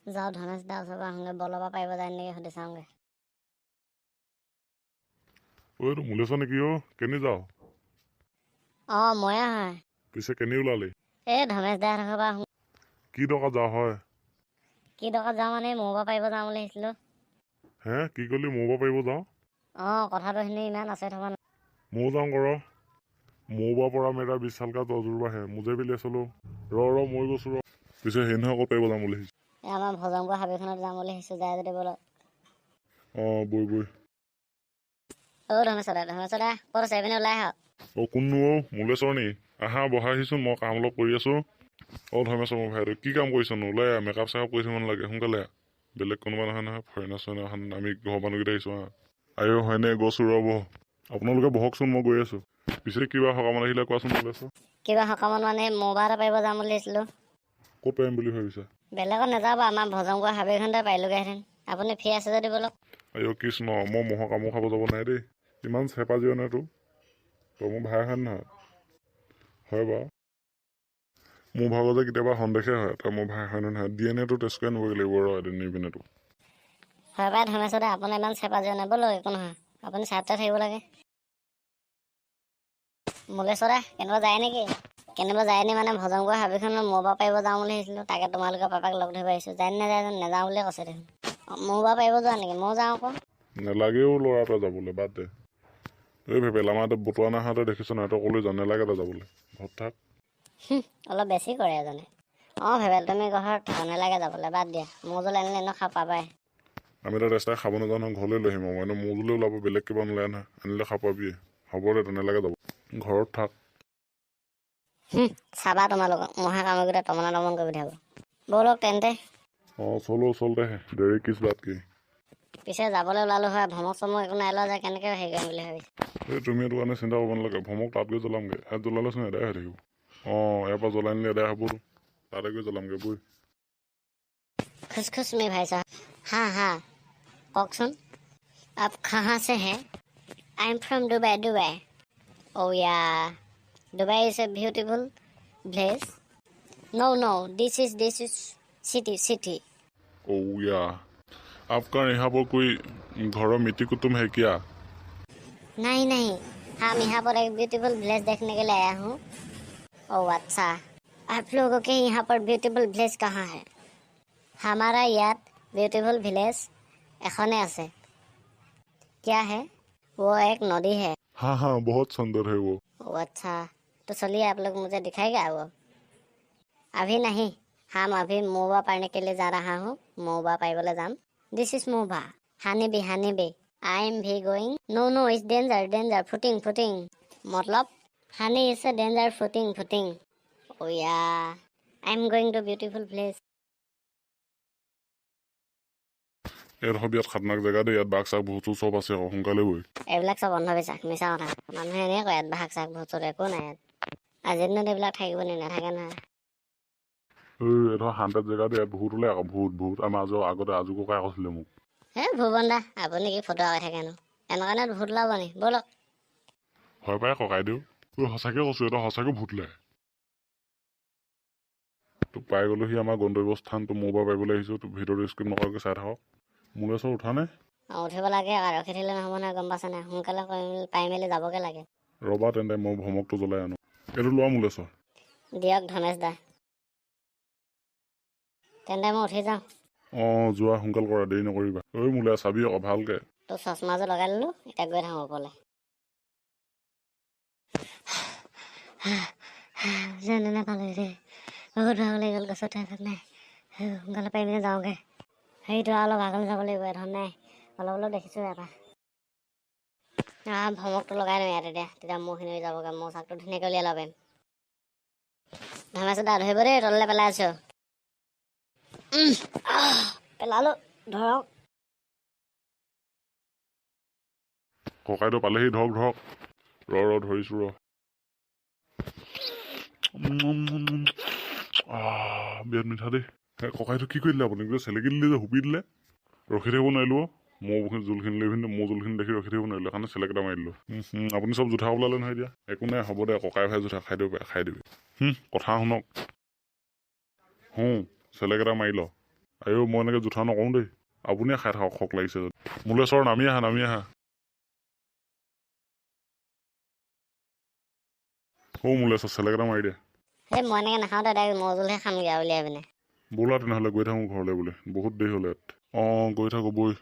যাওঁ, ধনেশ দা ওচৰৰ পৰা আহোঁগৈ। বলৰ পৰা পাৰিব যায় নেকি সুধি চাওঁগৈ। ঐ, এইটো মূলেশ্বৰ নেকি অ'? কেনি যাৱ? অঁ, ময়ে হয়। পিছে কেনি ওলালি? এই ধনেশ দাহঁতৰ ঘৰৰ পৰা আহোঁ। কি দৰকাৰত যাৱ হয়? কি দৰকাৰত যাওঁ মানে, মৌবা পাৰিব যাওঁ বুলি ভাবিছিলোঁ। হে, কি ক'লি? মৌবা পাৰিব যাওঁ? অঁ, কথাটো শুনি ইমান আচৰিত হ'ব। ময়ো যাওঁ কৰ। मऊबा পৰা मेरा 20 साल का तजुर्बा है, मुझे भी ले चलो। ৰ ৰ, মই গৈছোঁ ৰ। পিছে সেই নহয়, ক'ত পাৰিব যাম বুলি ভাবিছোঁ? এই আমাৰ ভজংপুৰ হাবিখনত যাম বুলি ভাবিছোঁ, যায় যদি ব'লক। অঁ, বৈ বৈ। অ' ধনেশ্বৰ দা, ধনেশ্বৰ দা, ক'ত আছে? এইপিনে ওলাই আহক। অ', কোননো অ'? মূলেশ্বৰ নি? আহা, বহাহিচোন, মই কাম অলপ কৰি আছোঁ। অ' ধৰ্মেশ্বৰ, মোৰ ভাইটো, কি কাম কৰিছনো? ওলাই আহ, মেকআপ চেকআপ কৰি থাকিব নালাগে, সোনকালে আহ। বেলেগ কোনোবা নহয় নহয়, ফৰেনাৰ চৰেনাৰ অহা নাই, আমি ঘৰৰ মানুহকেইটা আহিছোঁ। আহ। আইঅ, হয়নে? গৈছোঁ, ৰ'ব। আপোনালোকে বহকচোন, মই গৈ আছোঁ। পিছে কিবা সকামত আহিলে কোৱাচোন মূলেশ্বৰ। কিবা সকামত মানে মৌবা এটা পাৰিব যাম বুলি ভাবিছিলোঁ। ক'ত পাৰিম বুলি ভাবিছা? বেলেগত নাযাব, আমাৰ ভজংপুৰ হাবিখনতে পাৰিলোগৈহেঁতেন। আপুনি ফ্ৰী আছে যদি ব'লক। আইঅ কৃষ্ণ, মই ম'হৰ কামোৰ খাব যাব নাই দেই। ইমান চেপা জীৱ নে তোৰ? তই মোৰ ভাই হয় নহয়? হয় বাৰু। মোৰ ভাগৰ যে কেতিয়াবা সন্দেহে হয়, তই মোৰ ভাই হয় নে নহয়। ডিএনএটো টেষ্ট কৰি আনিবগৈ লাগিব ৰ এদিন নি পিনে তোক। হয় পাই ধনেশ্বৰ দা, আপোনাৰ ইমান চেপা জীৱ নাই। ব'লক, একো নহয়, আপুনি চাইডতে থাকিব লাগে। মূলেশ্বৰ দা, কেনিবা যায় নেকি? কেনিবা যায় নি মানে ভজংপুৰ হাবিখনত মৌবা পাৰিব যাওঁ বুলি ভাবিছিলোঁ। তাকে তোমালোকৰ পাপাক লগ ধৰিব আহিছোঁ। যায় নে নাযায় জানো? নাযাওঁ বুলিয়ে কৈছে দেখোন। মৌবা পাৰিব যোৱা নেকি? ময়ো যাওঁ আকৌ। নেলাগেও ল'ৰা এটা যাবলৈ, বাদ দে। এই ভেবেল, আমাৰ ইয়াতে বতুৱা নাহাতে দেখিছ নাই? তই ক'লৈ যাওঁ? নেলাগে তই যাবলৈ, ঘৰত থাক। অলপ বেছি কৰে এজনে। অঁ ভেবেল, তুমি ঘৰত থাকা, নেলাগে যাবলৈ, বাদ দিয়া। মৌজোল আনিলে এনেও খাব পাবাই। আমি তাত এক্সট্ৰা খাব নাযাওঁ নহয়, ঘৰলৈ লৈ আহিম। মই এনেও মৌজোলে ওলাব, বেলেগ কিবা নোলায় নহয়। আনিলে খাব পাবিয়ে। হ'ব দে, তই নেলাগে যাব, ঘৰত থাক। চাবা, তোমালোকক মহা কামকেইটা টমনা টমন কৰি পঠিয়াব। ব'লক তেন্তে। অঁ, चलो चलते हैं, देरी किस बात की। পিছে যাবলৈ ওলালোঁ হয়, ভমক চমক একো নাই লোৱা যায়, কেনেকৈ হেৰি কৰিম বুলি ভাবিছে? এই তুমি এইটো কাৰণে চিন্তা কৰিব নালাগে। ভমক তাত গৈ জ্বলামগৈ। ইয়াত জ্বলালেচোন এদাই হৈ থাকিব। অঁ, ইয়াৰ পৰা জ্বলাই নিলে এদাই হ'বতো। তাতে গৈ জ্বলামগৈ, বৈ। खुश खुश में भाई साहब। हाँ हाँ, কওকচোন, आप कहाँ से हैं? I am from Dubai, Dubai. Oh yeah, Dubai is a beautiful place. No no, this is city, city. ओ या, आपका यहाँ पर कोई घरों मिट्टी कुटुम है क्या? नहीं नहीं, हम यहाँ पर एक ब्यूटीफुल विलेज देखने के लिए आया हूँ। ओ अच्छा, आप लोगों के यहाँ पर ब्यूटीफुल विलेज कहाँ है? हमारा ইয়াত ब्यूटीफुल विलेज এখনে আছে। क्या है वो? एक नदी है। हाँ हाँ, बहुत सुंदर है वो। ओ अच्छा, तो चलिए, आप लोग मुझे दिखाएगा वो? अभी नहीं, हम अभी मऊबा पारने के लिए जा रहा हूँ। मऊबा পাৰিবলৈ যাম। This is Mauba, honey bee, honey bee. I am भी going. No no, is danger, danger, footing footing. मतलब honey is a danger, footing footing. Oh yeah, I am going to beautiful place. এইডোখৰ বিৰাট খাতৰনাক জেগা দেই। ইয়াত বাঘ চাঘ ভূত চুত চব আছে আকৌ, সোনকালে বৈ। এইবিলাক চব অন্ধবিশ্বাস, মিছা কথা। মানুহে এনেই কয় ইয়াত বাঘ চাঘ ভূত চুত একো নাই। ইয়াত আজিৰ দিনত এইবিলাক থাকিব নি? নাথাকে নহয়। ঐ, এইডোখৰ হাণ্টেড জেগা দেই। ইয়াত ভূত ওলাই আকৌ, ভূত ভূত। আমাৰ আজো আগতে আজো ককাই কৈছিলে মোক। হে ভুৱন দা, আপুনি কি ফটোৱা কৈ থাকেনো? এনেকুৱা দিনত ভূত ওলাব নি? ব'লক। হয় পাই ককাইদেউ। ঐ, সঁচাকে কৈছোঁ, এইটো সঁচাকে ভূত ওলাই। তো পাই গ'লোহি আমাৰ গন্তব্যস্থানটো। মৌবা পাৰিবলৈ আহিছোঁ। তো ভিডিঅ'টো স্কিপ নকৰাকৈ চাই থাকক। মূলেশ্বৰ, উঠা নে? অঁ, উঠিব লাগে আৰু, ৰখি থাকিলে নহ'ব নহয়, গম পাইছে নাই? সোনকালে কৰি মেলি পাই মেলি যাবগৈ লাগে। ৰ'বা তেন্তে, মই ভমকটো জ্বলাই আনো। এইটো লোৱা মূলেশ্বৰ। দিয়ক ধনেশ দা। তেন্তে মই উঠি যাওঁ। অঁ, যোৱা, সোনকাল কৰা, দেৰি নকৰিবা। ঐ মোলে চাবি আকৌ ভালকে। তোৰ চশমাযোৰ লগাই ল'লোঁ, এতিয়া গৈ থাকোঁ ওপৰলৈ। যেনে তেনে পালোঁ দেই। বহুত ভাগৰ লাগি গ'ল, গছত ঠাই নাই। সোনকালে পাৰি পিনে যাওঁগৈ। সেইটো আৰু অলপ আগলৈ যাব লাগিব, এধন নাই, অলপ অলপ দেখিছোঁ ইয়াৰ পৰা। ভমকটো লগাই দিওঁ ইয়াত এতিয়া, তেতিয়া মৌখিনি যাবগৈ। মৌ চাকটো ধুনীয়াকৈ উলিয়াই ল'ব পাৰিম। ধনেশ দা, ধৰিব দেই, তললৈ পেলাই আছোঁ। পেলালোঁ, ধৰক। ককাইদেউ পালেহি, ধৰক ধৰক। ৰ ৰ, ধৰিছোঁ ৰ। বিৰাট মিঠা দেই। ককাইদেউ, কি কৰি দিলে আপুনি? কিবা চেলেকি দিলে যে, হুপি দিলে। ৰখি থাকিব নোৱাৰিলোঁ অ'। মৌ জোলখিনি লৈ পিনে, মৌ জোলখিনি দেখি ৰখি থাকিব নোৱাৰিলোঁ, সেইকাৰণে চেলেক এটা মাৰি দিলোঁ। আপুনি চব জোঠা ওলালে নহয় এতিয়া। একো নাই, হ'ব দে, ককাই ভাই জোঠা খাই দিব পাৰে, খাই দিবি। কথা শুনক। চেলেক এটা মাৰি ল। আইঅ, মই এনেকৈ জোঠা নকৰোঁ দেই, আপুনিয়ে খাই থাকক শক লাগিছে যদি। মূলেশ্বৰ, নামি আহা, নামি আহা। অ' মূলেশ্বৰ, চেলেক এটা মাৰি দে। এই মই এনেকৈ নাখাওঁ দে, ডাইৰেক্ট মৌজোলহে খামগৈ আৰু উলিয়াই পিনে। ব'লা তেনেহ'লে, গৈ থাকোঁ ঘৰলৈ বুলি, বহুত দেৰি হ'ল ইয়াত। অঁ, গৈ থাকোঁ বৈ।